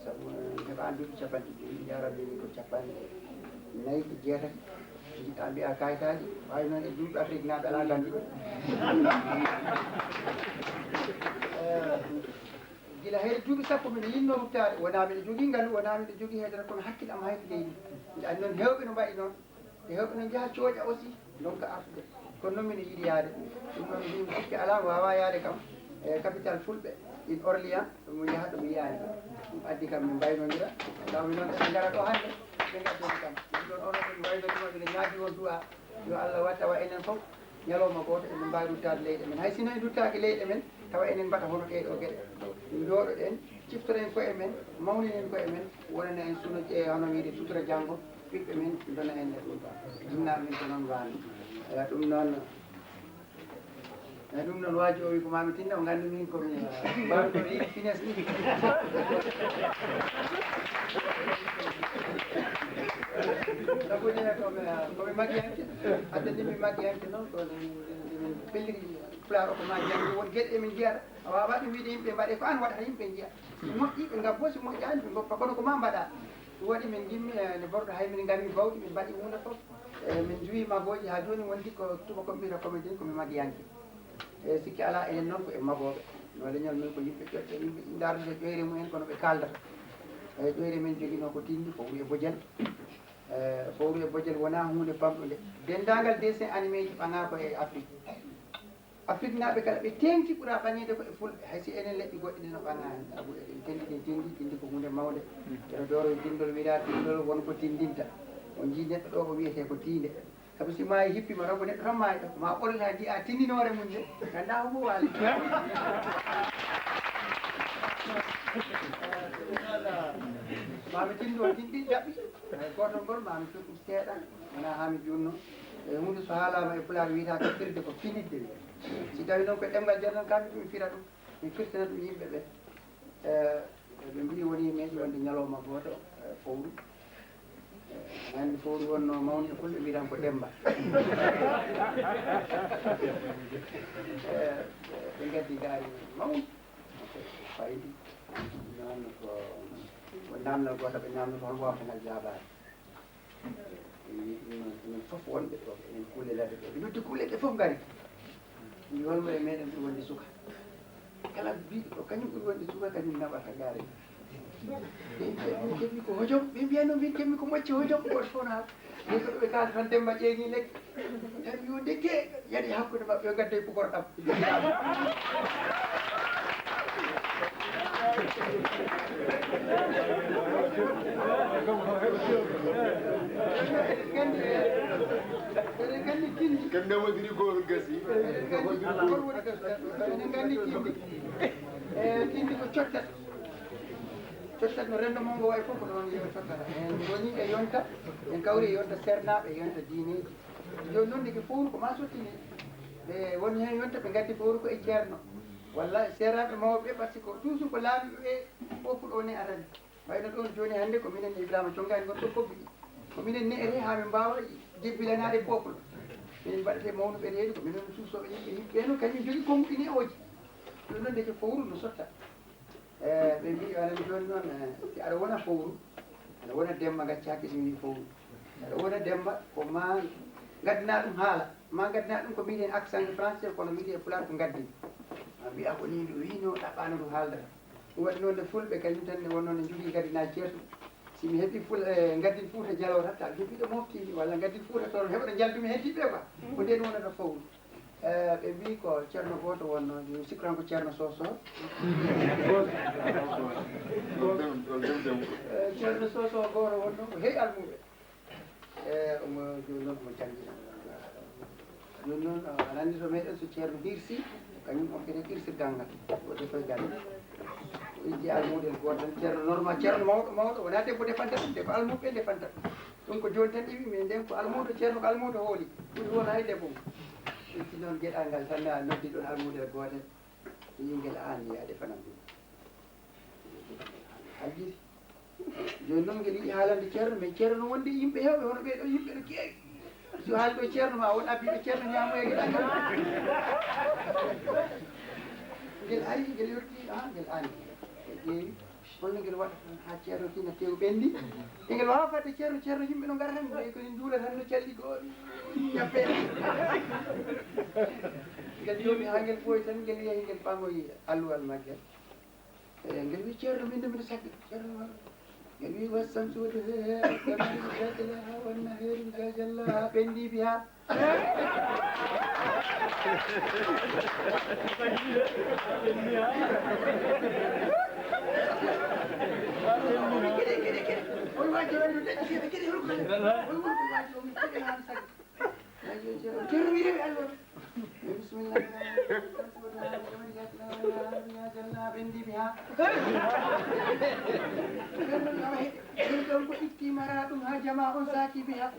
Sabu mi heɓaani duuɓi cappanɗe joyi, mi yaara jooni ko cappanɗe nayi e jeetati. Njiɗɗaa mbiyaa kayitaaji, waawi noon e duuɓi Afrik naaɓe alaa gandi. Eh, gila heede duuɓi sappo miɗo yinnoo ruttaade, wonaa miɗo jogii ngalu, wonaa miɗo jogii heedere, kono hakkille am haydi leydi. Mbiɗa anndi noon heewɓe no mbaɗi noon. E heewɓe no njaha cooƴa aussi, ndonka artude. Kono noon mino yiɗi yahde. Ɗum noon mbimi sikke alaa, mi waawaa yahde kam e capital fulɓe, in Orléans, ɗum mi yaha ɗum yiyaani. Ɗum addi kam min mbaynondira. Tawi noon eɓe ngara ɗo hannde, ɓe ngaddani kam. Ɗum ɗoon onon ɓe mi waynodima, mbiɗa ñaagi on du'a, yo Allah waɗ tawa enen fof ñalawma gooto emin mbaawi ruttaade leyɗe men. Hay sinno en ruttaaki leyɗe men, tawa enen mbaɗa hono ɗee ɗoo geɗe. Njooɗoɗen, ciftoren koye men, mawninen koye men, wonana en suno, e hono wiyde sutura janngo. Ɓiɓɓe men ndona en e ɗum ɗo. Jinnaaɓe men ko noon waani. Ewa, ɗum noon, ewa, ɗum noon waaji o wi ko maami tinna, o nganndi min ko mi, eh, mbaawɗo wi finesse ni. Sabu ne ko mi, eh, ko mi magiyanke, addani mi magiyanke noon, ko nde min, nde min pelliri Pulaar o ko ma janngi, won geɗe ɗe min njiyata. A waawaa ɗum wiyde yimɓe mbaɗe ko aan waɗata yimɓe njiya. Si moƴƴi ɓe ngabbo, si moƴƴaani ɓe ngoppa, kono ko ma mbaɗa. Ɗum waɗi min ngimmi, eh, nde borɗo hay min ngarmi bawɗi, min mbaɗi huunde fof. Eh, min njuwi magooji haa jooni, wondi ko tubakooɓe mbiyata comédien, ko mi magiyanke. E sikki alaa, enen noon ko en magooɓe. No leñol men ko yimɓe ƴoƴɓe, yimɓe ndaarata ƴoyre mumen kono ɓe kaaldata. E ƴoyre men joginoo ko tinndi, fowru e bojel. E fowru e bojel wonaa huunde famɗunde. Denndaangal dessin animé ji ɓaŋaa ko e Afrik. Afriknaaɓe kala, ɓe teeŋti ɓura ɓaŋeede ko e Fulɓe, hay si enen leƴƴi goɗɗi ɗi no ɓaŋaani, sabu eɗen tenndi ɗe tinndi, tinndi ko huunde mawnde. Ɓeɗo dooro e tinndol, wira tinndol, won ko tinndinta. On njii neɗɗo ɗo, o wiyetee ko tiinde. Sabu si maayi hippiima, taw ko neɗɗo tan maayi ɗo, ma ɓolta njiya tinndinoore mum nde, nganndaa hombo waali. Ma mi tinndo, tinndi jaɓi. Eey, gootol ngol ma mi firtu seeɗa, wonaa haa mi juutno. E huunde so haalaama e Pulaar wiyata ko firde ko finidde wiyata. Si tawii noon ko ɗemngal janananmi ɗum, mi fira ɗum, mi firtina ɗum yimɓe ɓe. E, ɓe mbiyi woni meeɗi wonde ñalawma gooto, e, fowru. E, nganndi fowru wonnoo mawni e fulɓe mbiyata ko Demmba. E, ɓe ngaddi gaari mawni. Faydi. Noon ko, ko naamnal gooto ɓe naamnata, hol waawata ngal jaabaade. Min, min, min fof wonɓe ɗo, enen kuule ladde ɗo, ɓe lutti kuule ɗe fof ngari. Min holmo e meɗen ɓuri wonde suka. Kala biɗo ɗo, kañum ɓuri wonde suka, kañum naɓata gaare. Ɓe mbiya, min keɓmi ko hojom, ɓe mbiya, no min keɓmi ko mocci hojom, goto fof na. Min ko ɓe kaala tan Demba ƴeeŋi lekki. Tan yo ndekke, yaɗi hakkunde maɓɓe, yo ngaddoy pukor ɗam. Eɗen nganndi, eɗen nganndi tinndi. Ken nde wodiri gol gasi. Eɗen nganndi gol woni gasi. Eɗen nganndi tinndi. E tinndi ko cottat. Cottat no renndo mum ngo wayi fof ko ɗoon yo cottata. En ngoni e yonta, en kawri e yonta seernaaɓe, e yonta diineeji. Jooni noon nde ke fowru ko ma sottini. Ɓe woni heen yonta ɓe ngaddi fowru ko e ceerno. Walla seeraaɓe mawɓe ɓe, par ce que toujours ko laamiiɓe ɓe, peuple o ne arani. Wayno ɗon jooni hannde ko minen e Ibrahima Conngaani ngon ɗo kobbi ɗi. Ko minen ne'ete haa min mbaawa jebbilanaade peuple. Min mbaɗete mawnuɓe reedu, ko minen suusooɓe yimɓe, yimɓe ɓe noon kañum jogii konnguɗi ne'ooji. Ɗum noon ndeke fowru no sotta. E, ɓe mbii aɗa anndi jooni noon, e, si aɗa wona fowru, aɗa wona Demmba, ngaccaaki so mi wii fowru. Aɗa wona Demmba, ko ma ngaddinaa ɗum haala. Ma ngaddinaa ɗum ko mbiiten accent français, kono mbiiten e pulaar ko ngaddin. Ma mbiyaa ko nii ndu wiino, ɗaɓɓaano ndu haaldata. Ɗum waɗi noon nde fulɓe kañum tan ne wonnoo ne njogii ngaddinaaji ceertuɗi. Si mi heɓii ful-, e, ngaddin Fuuta Jaloo tan, taw heɓiiɗo moftiimi, walla ngaddin Fuuta Tooro, heɓaɗo njaltumi heddiiɓe quoi. Ko ndeen wonata fowru. E, ɓe mbii ko ceerno gooto wonnoo, mi sikku tan ko ceerno Soso. E, ceerno Soso gooto wonnoo, ko heɓi almuuɓe. E, omo jooni noon omo janngina. Jooni noon, aɗa anndi to meɗen so ceerno hirsi, kañum o kene hirsirgal ngal, o defoy galle. O itti almuudo gooto tan, ceerno normal, ceerno mawɗo, mawɗo, wonaa debbo defanta ɗum de, ko almuuɓe ɓe defanta ɗum. Ɗum ko jooni tan iwi, min nden ko almuudo, ceerno ko almuudo hooli. Ɗum wonaa e debbo mum. Itti noon geɗal ngal tan, noddi ɗon almuudo gooto. Ɓinngel aan, yaa defanam ɗum. Aljiri. Jooni noon ngel yiɗi haalande ceerno, mais ceerno no wonde yimɓe heewɓe, hono ɓee ɗoo yimɓe no keewi. So haali ɗo ceerno ma won abbiiɓe ceerno ñaamoya ngel anndi. Ngel ari, ngel yottii, ah, ngel anndi. Ngel ƴeewi, holno ngel waɗata tan haa ceerno tina tew ɓenndi. E ngel waawa fadde ceerno, ceerno yimɓe no ngara tan, ɓe ko en njuula tan no calli goo, ñappe. Ngel joomi haa ngel ɓooyi tan, ngel yehi ngel ɓaŋoyi alluwal maggel. E, ngel wi ceerno, min de mbiɗa sakki. Ceerno, ngel wi wa shamsi wa duhaha, wal qamari idha talaha, wan nahari idha jallaha, ɓenndi biha. Oy, waaji, oy, no daƴƴi seeɗa, kadi, hol ko, oy, won ko waaji, o min keɗe haa mi sakki. Ayyo, ceerno, ceerno, mi rewi allo. Bismillah. Ɓenndi biha. Ceerno, awa he, min ɗon ko itti mara ɗum haa jama on saaki biha.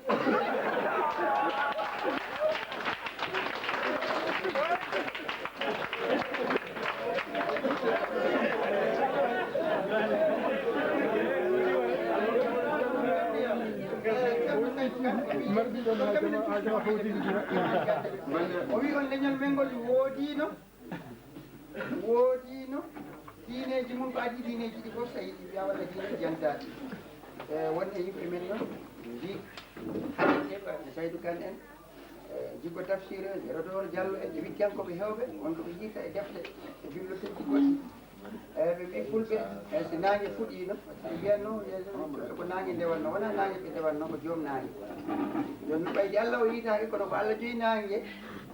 O wi on leñol men ngol woodiino, woodiino diineeji mum, ko adii diineeji ɗi fof, so a yiɗi mbiya walla diineeji yantaaɗi. E, won e yimɓe men noon, mbi hannde ko Saydu Kan en, e, Jiggo Tafsir en, e Rodoor Jallo en, e wittiyankooɓe heewɓe, won ko ɓe njiyta e defte, e bibliothèque goɗɗi. Eeyi, ɓe mbii fulɓe, eeyi, so naange fuɗiino, ɓe mbiyatno, ko naange ndewatno, wonaa naange ɓe ndewatno, ko joom naange. Jooni noon, ɓayde Allah o yiytaake, kono ko Allah joyi naange,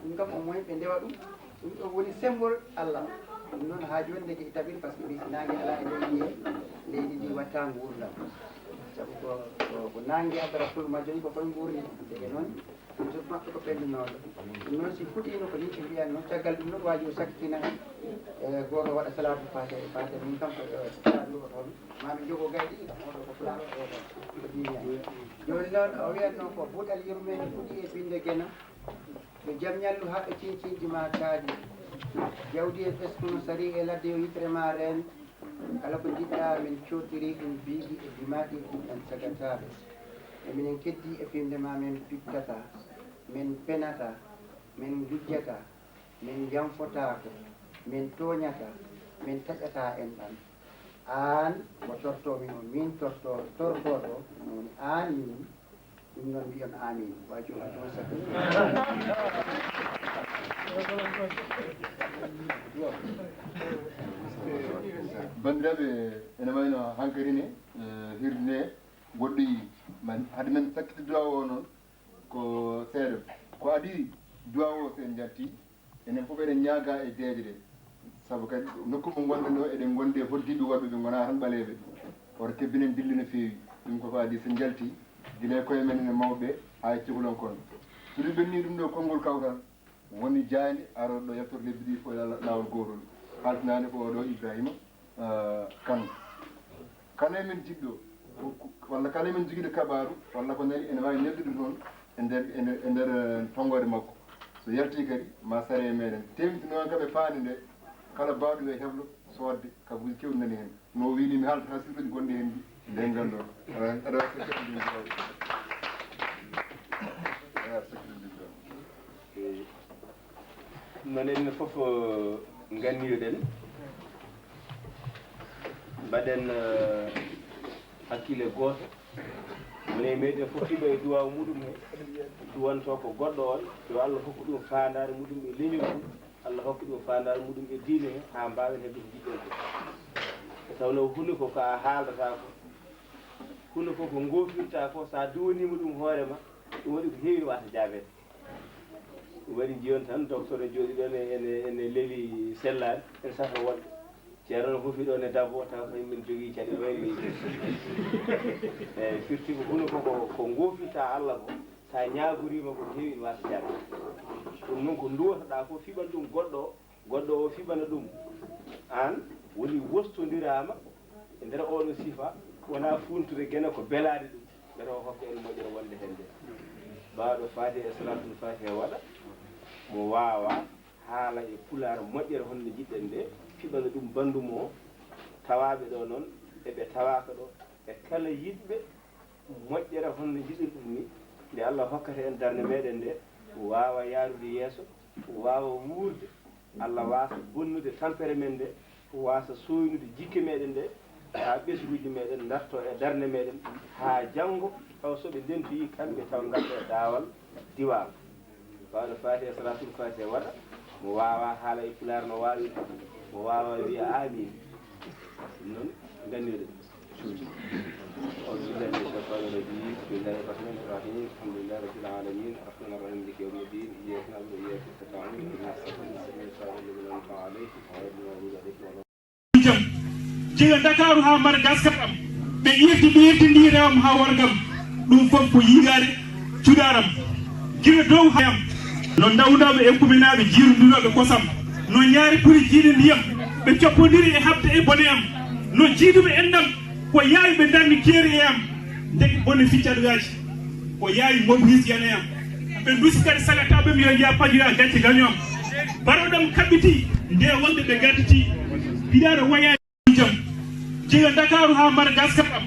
ɗum kam, au moins, ɓe ndewa ɗum. Ɗum ɗo woni symbole Allah. Ɗum noon, haa jooni, ndeke e tabir, par ce que ɓe si naange alaa e leydi he, leydi ndi watta nguurndam. Sabu ko, ko, ko naange haddara fulma jooni, ko koye nguurndi. Ndeke noon, Toujours maɓɓe ko ɓenndunooɗo. Ɗum noon, si fuɗiino ko nii ɓe mbiyan noon, caggal ɗum noon, waaji o sakkina en, e, gooto waɗa salaatul faatiha, e faatiha min kam ko, e, salaatul o toon. Maa mi jogo gayɗi, oɗo ko pulaar, oɗo ko diine. Jooni noon, o wiyatno ko buuɗal yurmeende fuɗi e binnde Geno. Yo jam ñallu haa ɓe cincinji maa kaaɗi. Jawdi e ɓesngu no sarii e ladde, yo yitere maa reen. Kala ko njiɗɗaa, min cootiri ɗum biyɗi e dimaaɗi, ɗum en sagataaɓe. E minen keddii e fiɓnde ma, min pittataa, min penataa, min ngujjataa, min njanfotaako, min tooñataa, min taƴataa enɗam. Aan ko tortoomi on, miin tortoo-, tortooɗo, ɗum woni aan miin. Ɗum noon mbiyon amin. Wa jooɗi toon sabu. Banndiraaɓe, ene wayno hankadi ne, eh, hirde nde woɗɗoyi, man, hade men sakkitde duwaaw o noon, ko seeɗa. Ko adii duwaaw o, so en njaltii, enen fof eɗen ñaagaa e deeƴre ɗe, sabu kadi nokku mo ngonɗen ɗo, eɗen ngondi e hoddiiɓe worɓe, ɓe ngonaa tan ɓaleeɓe. Woto kebbinen dille no feewi. Ɗum ko ko adii so njaltii, gila e koye men enen mawɓe ɓe, haa e cukalon kon. So ɗum ɓennii ɗum ɗo konngol kawtal, woni jaaynde arooɗo ɗo yaltorde lebbi ɗiɗi fof e la-, laawol gootol. Haaltinaani ko oɗo Ibrahima, ah, Kano. Kala e men jiɗɗo, ko, ko, walla kala e men jogiiɗo kabaaru, walla ko nani, ene waawi neldude toon e nder, e nder, e nder, eh, tonngoode makko. So yaltii kadi, ma sare e meɗen. Teeŋti noon kam e faande nde, kala baawɗo yo heblo, Soodde, kabuuji keewɗi nani heen. No o wiyi ni, mi haalata haa sirluuji gonɗi heen ɗi, nde ngannduɗaa. Aɗa, aɗa waɗi secret ɗum. Aɗa waɗi secret ɗum. Eey. Ɗum noon, enen fof, eh, nganndiyoɗen, mbaɗen, eh, hakkille gooto. Woni e meɗen fof hiɓa e duwaaw muɗum he, duwanto ko goɗɗo on, yo Allah hokku ɗum faandaare muɗum e leñol mum, Allah hokku ɗum faandaare muɗum e diine he, haa mbaawen heɓde ko njiɗɗen ko. Nde tawnoo huunde ko ko a haaldata ko, huunde ko ko ngoofirta ko, so a duwaniima ɗum hoore ma, ɗum waɗi ko heewi ne waasa jaabeede. Ɗum waɗi njiyon tan, docteur e jooɗi ɗon e, ene, ene leeli sellaani, ene safra woɗɓe. Ceerno no huufi ɗo ne dabo, taw ko min jogii caɗeele wayri. Eeyi, firti ko huno ko, ko, ko ngoofirta Allah ko, so a ñaagoriima ko heewi ne waasa jaaɓde. Ɗum noon ko nduwotoɗaa ko, fiɓan ɗum goɗɗo o, goɗɗo o fiɓana ɗum. Aan woni wostondiraama e nder oɗo sifa, wonaa fuuntude gene ko belaade ɗum, mbele o hokka en moƴƴere wonde heen nde. Baawɗo Faatiha e Salaatul Faatiha waɗa, mo waawa haala e pulaar moƴƴere honno njiɗɗen nde, fiɓana ɗum banndum o, tawaaɓe ɗo noon, e ɓe tawaaka ɗo, e kala yiɗɓe moƴƴere honno njiɗirɗum ni, nde Allah hokkata en darnde meɗen nde, waawa yaarude yeeso, waawa wuurde, Allah waasa bonnude tampere men nde, waasa sooynude jikke meɗen ɗe, haa ɓesnguuji meɗen ndarto e darnde meɗen, haa janngo, taw so ɓe ndentoyi kamɓe, taw ngarta e daawal diwaal. Baawɗo Faatiha, Salaatul Faatiha waɗa, mo waawa haala e pulaar no waawirta, mo waawa wiya aamiin. Ɗum noon, nganndiyoɗen. أعوذ بالله من الشيطان الرجيم. بسم الله الرحمن الرحيم. الحمد لله رب العالمين. الرحمن الرحيم. مالك يوم الدين. إياك نعبد وإياك نستعين. اهدنا الصراط المستقيم. صراط الذين أنعمت عليهم غير المغضوب عليهم ولا الضالين. Jam. Diga Ndakaaru haa Madagascar am. Ɓe irti, ɓe irti ndi rewam haa worgam. Ɗum fof ko yiigaare cuɗaaram. Gila dow haa am. No ndawndawɓe e kuminaaɓe jiirundinooɓe kosam. No ñaari puri jiiɗe ndiyam. Ɓe coppondiri e haɓde e bone am. No jiiduɓe enɗam. Ko yaawi ɓe ndarni keeri e am, ndeke bone ficcaɗoyaaji. Ko yaawi Maurice Yana e am. Ɓe ndusi kadi sagataaɓe mi yo njiya pajoya gacce gaño am. Baroɗam kaɓɓiti, nde wonde ɓe gadditi. Piɗaɗo wayaani jam. Diga Ndakaaru haa Madagascar am.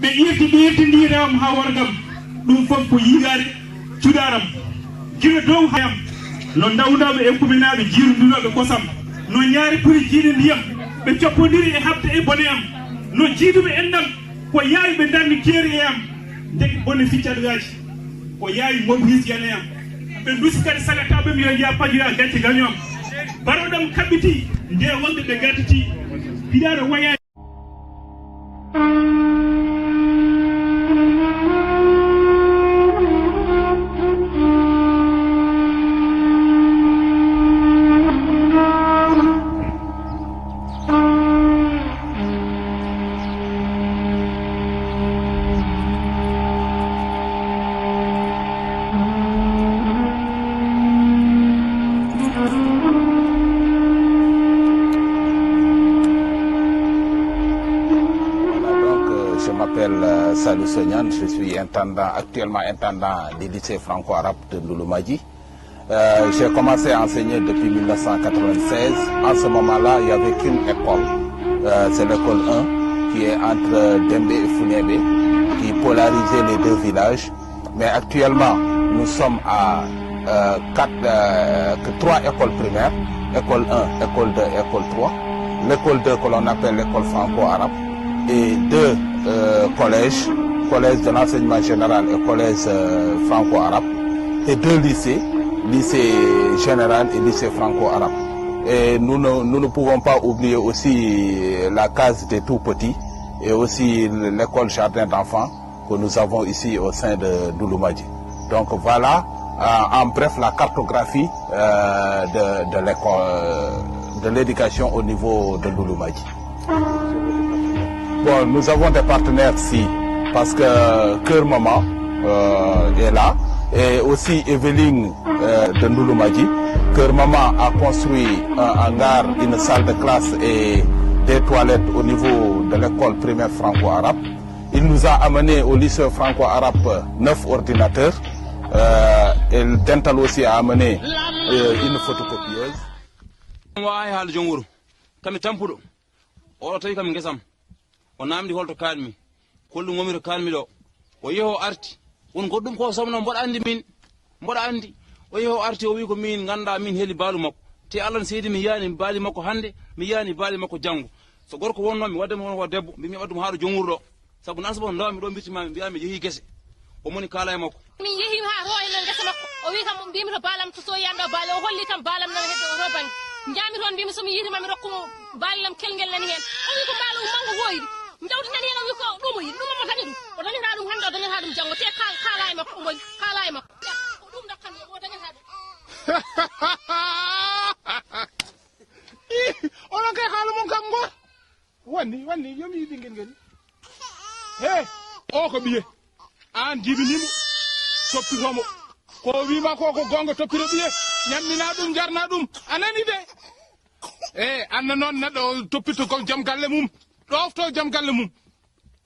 Ɓe irti, ɓe irti ndi rewam haa worgam. Ɗum fof ko yiigaare cuɗaaram. Gila dow haa am. No ndawndawɓe e kuminaaɓe jiirundinooɓe kosam. No ñaari puri jiiɗe ndiyam. Ɓe coppondiri e haɓde e bone am. No jiiduɓe enɗam. Ko yaawi ɓe ndarni keeri e am. Ndeke bone ficcaɗoyaaji. Ko yaawi Maurice Yana e am. Ɓe ndusi kadi sagataaɓe mi yo njiya pajoya gacce gaño am. Baroɗam kaɓɓiti. Nde wonde ɓe gadditi. Piɗaɗo wayaani. Voilà, donc, euh, je m'appelle, euh, Salou Sognane, je suis intendant, actuellement intendant du lycée franco-arabe de Ndouloumadji. Euh, j'ai commencé à enseigner depuis mille neuf cent quatre-vingt-seize. En ce moment-là, il n'y avait qu'une école. Euh, c'est l'école un qui est entre Dembé et Founébé, qui polarisait les deux villages. Mais actuellement, nous sommes à euh, quatre, euh, que trois écoles primaires, école un, école deux, école trois. L'école deux que l'on appelle l'école franco-arabe et deux euh, collèges, collège de l'enseignement général et collège euh, franco-arabe et deux lycées, lycée général et lycée franco-arabe. Et nous ne, nous ne pouvons pas oublier aussi la case des tout petits et aussi l'école jardin d'enfants que nous avons ici au sein de Ndouloumadji. Donc voilà, euh, en bref, la cartographie euh, de, de l'école, euh, de l'éducation au niveau de Ndouloumadji. Bon, nous avons des partenaires ici, parce que Cœur Maman euh, est là, et aussi Evelyn euh, de Ndouloumadji. Cœur Maman a construit un hangar, une salle de classe et des toilettes au niveau de l'école primaire franco-arabe. Il nous a amené au lycée franco-arabe neuf ordinateurs. Euh, et Dental aussi a amené euh, une photocopieuse. Mo ay haala jom wuro, kami tampuɗo. Oɗo tawi kam ngesa am. O namdi holto kaanmi. Kollu ngomi to kaanmi ɗo. O yehi o arti. Won goɗɗum ko somno mboɗa anndi min. Mboɗa anndi. O yehi o arti o wi ko min ngannda min heli baalu makko. Te Allah no seedi mi yiyani baali makko hannde, mi yiyani baali makko janngo. So gorko wonno mi wadde mo ko debbo, mbimi wadde mo haa ɗo jom wuro ɗo. Sabu nan sobo ndawmi ɗo mbirti mami, mbiyami yehi gese. O moni kaala e makko. Min yehi haa ɗo e nder ngesa makko. O wi kam mbimi to baalam to soyi ando baale. O holli kam baalam nan hedde o to bannge. Njami toon mbimi so mi yitima mi rokkumo baali lam kelngel nani heen. O wi ko mbaalu manngu woyri. Njawdi nani heen o wi ko ɗum o yiɗi. Ɗum omo daña ɗum. O dañata ɗum hannde o dañata ɗum janngo. Te kaal-, kaala e makko o moni. Kaala e makko. Ko ɗum dokkanmi o dañata ɗum. Ih, onon kay haala mon kam ngor. Wanni, wanni, yo mi yiɗi ngel ngel. He, o ko ɓiye. An jibinimo. Toppitomo. Ko wima ko, ko gonga toppito ɓiye. Ñammina ɗum, jarna ɗum. A nani de? E, anna noon neɗɗo o toppito ko jom galle mum. Ɗofto jom galle mum.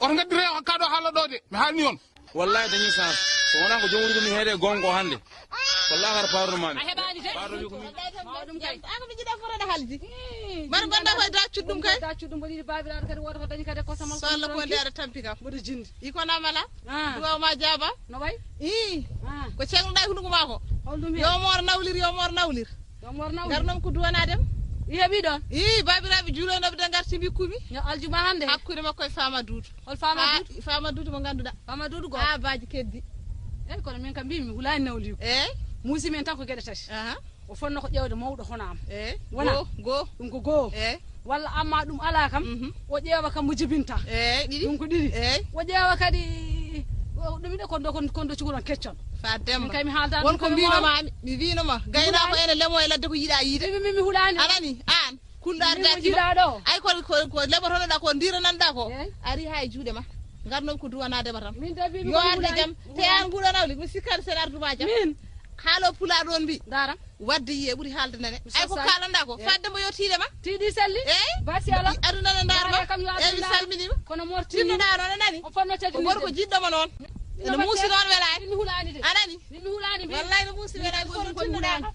Oto ngaddire kaɗo haala ɗo de. Mi haalni on. Wallahi dañi chance. Ko wona ko jom wuro mi heede gonga o hannde. Wallahi hara pardon mami. A heɓani de. Pardon wi ko min. Mawɗum kay. Ako mi jiɗa fotode haldi. Mbaɗa mbaɗa koye da cuɗɗum kay. Da cuɗɗum mboɗo yiɗi babiraɗo kadi woto ko dañi kadi ko samal. So Allah ko nde aɗa tampi kam. Mboɗo jindi. Iko namala. Ah. Duwaw ma jaaba. No way? Ii. Ah. Ko cegnoɗa e hunduko ma ko. Holɗum hen? Yo moor nawlir, yo moor nawlir. Yo moor nawlir. Ngarnoomi ko duwanaade ma. I heɓi ɗon? Ii, babiraɓe juulenoɓe de ngarti mbikkumi. Yo aljuma hannde. Hakkunde makko e Fama Duudu. Hol Fama Duudu? Fama Duudu mo ngannduɗa. Fama Duudu go. Ha baaji keddi. Eyi kono min kam mbimi mi hulaani nawliiko. Eyi. Muusi men tan ko geɗe tati. Aha. O fonno ko ƴeewde mawɗo hono am. Eyi. Wona? Go, go. Ɗum ko goo. Eyi. Walla amma ɗum alaa kam, mhm, o ƴeewa kam mo jibinta. Eyi, ɗiɗi. Ɗum ko ɗiɗi. Eyi. O ƴeewa kadi, o, ɗum ine kondo, kon-, kondo cukalon keccon. Fa Demba. Min kay mi haaldaani won ko ɗum koye mbino mooro. Ma, mi, mi wino ma. Gaynaako ene lemo e ladde ko yiɗa yiide. Min, min, mi hulaani. A nani? An. Kulɗo arde min mo jiɗa ɗo. Ay ko, ko, ko leɓotoɗoɗa ko, ndirananɗa ko. Eyi. Ari ha e juuɗe ma. Ngarnomi ko duwanade ma tan. Min de mbiimi yo ko arde wulani, jam. Te wulani. An nguɗo nawli, mi sikkani sen arduma jam. Min. Haalo pulaar ɗon mbi. Ndaram. Wadde yiye ɓuri haalde nane. Mi ay ko sosani. Kalanɗa ko. Eyi. Fadde mbo yo tiiɗe ma. Tiiɗi selli. Eyi. Basi ala. Aduna ne ndar ma. Wala kam yo eyi, mi aduna. Salminima. Kono morti. Tinno ɗa noon a nani. O fonno teddi. Ko gorko jiɗɗo ma noon. Ene muusi noon welaani. Min mi hulaani de. A nani? Min mi hulaani mbi. Wallay no muusi welaani, kono tinno ɗa.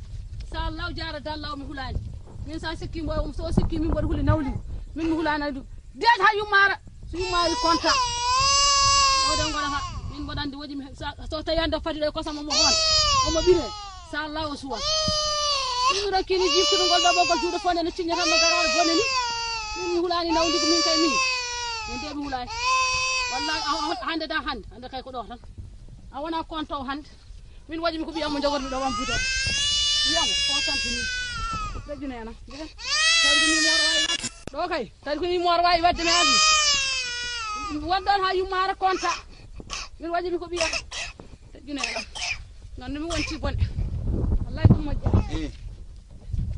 Sa law jaara dalla o mi hulaani. Min sa sikki mbo, so sikki min mboɗo huli nawli. Min mi hulaani ɗum. Deet ha yummara. So yummari konta. O ɗon gona ha. Min mboɗo andi woji mi sa, so tawi ande fadi ɗo e kosam omo hoon. Omo ɓire. Sa law o suwa. Min mi rokkini jiftirgol ɗo ɓoggol juuɗe fonde no ciññata no garore bone ni. Min mi hulaani nawdi ko min kay min. Min de mi hulaani. Wallahi a, a, hande da hande. Hande kay ko ɗo tan. A wona konto o hannde. Min waɗi mi ko ɓiyam mo jogormi ɗo wam buto. Ɓiyam ko tampini. Ɓejjune ana. Mbiɗen. Tawi ko ni mooro wawi wadde. Ɗo kay. Tawi ko ni mooro wawi wadde mi andi. Won ɗon ha yummare konta. Min waɗi mi ko ɓiyam. Ɓejjune ana. Noon no mi wonti bone. Wallahi ɗum moƴƴa. Eh.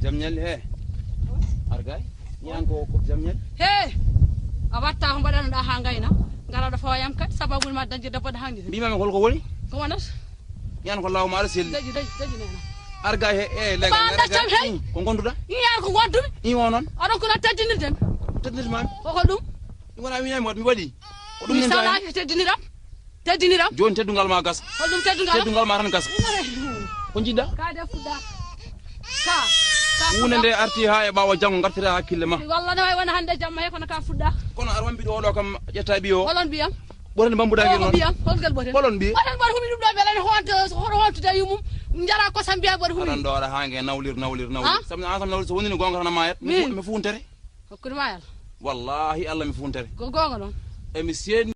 Jam ñalli he. Argay. Ñaan ko ko jam ñalli. He. A watta ko mbaɗanoɗa ha ngayna. Ngaraɗo fooyam kadi sababu ma dañde debbo hangde. Mbima mi holko woni? Ko wonat? Ñaan ko law maɗa selli. Daji, daji, daji nena. Argay he, e lega. Ba daccam he. Ko gonduɗa? Ñaan ko gondumi. I wonon. Aɗon ko teddinirden. Teddinirma. Ko ko ɗum? Ɗum wona mi ñami mi waɗi. Ko ɗum mi salaki teddiniram. Teddiniram. Joni teddungal ma gasa. Holɗum teddungal? Teddungal ma tan gasa. Ko jiɗɗa? Ka de fuɗɗa. Ka. Ka hunde fuɗɗa. Nde arti ha e ɓawo janngo gartira hakkille ma. Walla ne wawi wona hande jamma he kono ka fuɗɗa. Kono ar wambiɗo oɗo kam ƴetta ɓiyo. Holon mbiyam? Ɓoren bambuɗa ngel noon. Mbiyam, holgel ɓoren? Holon mbiye? Ɓoren ɓoren humi ɗum ɗo belani honto, hoto hontude e yumum. Jara kosam mbiya ɓoren humi. Aɗan ɗo ara ha nge nawlir, nawlir, nawlir. Ha? Sam, an sam nawlir so wonino gonga tan a mayat. Min. Mi funtete. Hokkudi mayal. Wallahi Allah mi funtete. Ko gonga noon. E mi seeni.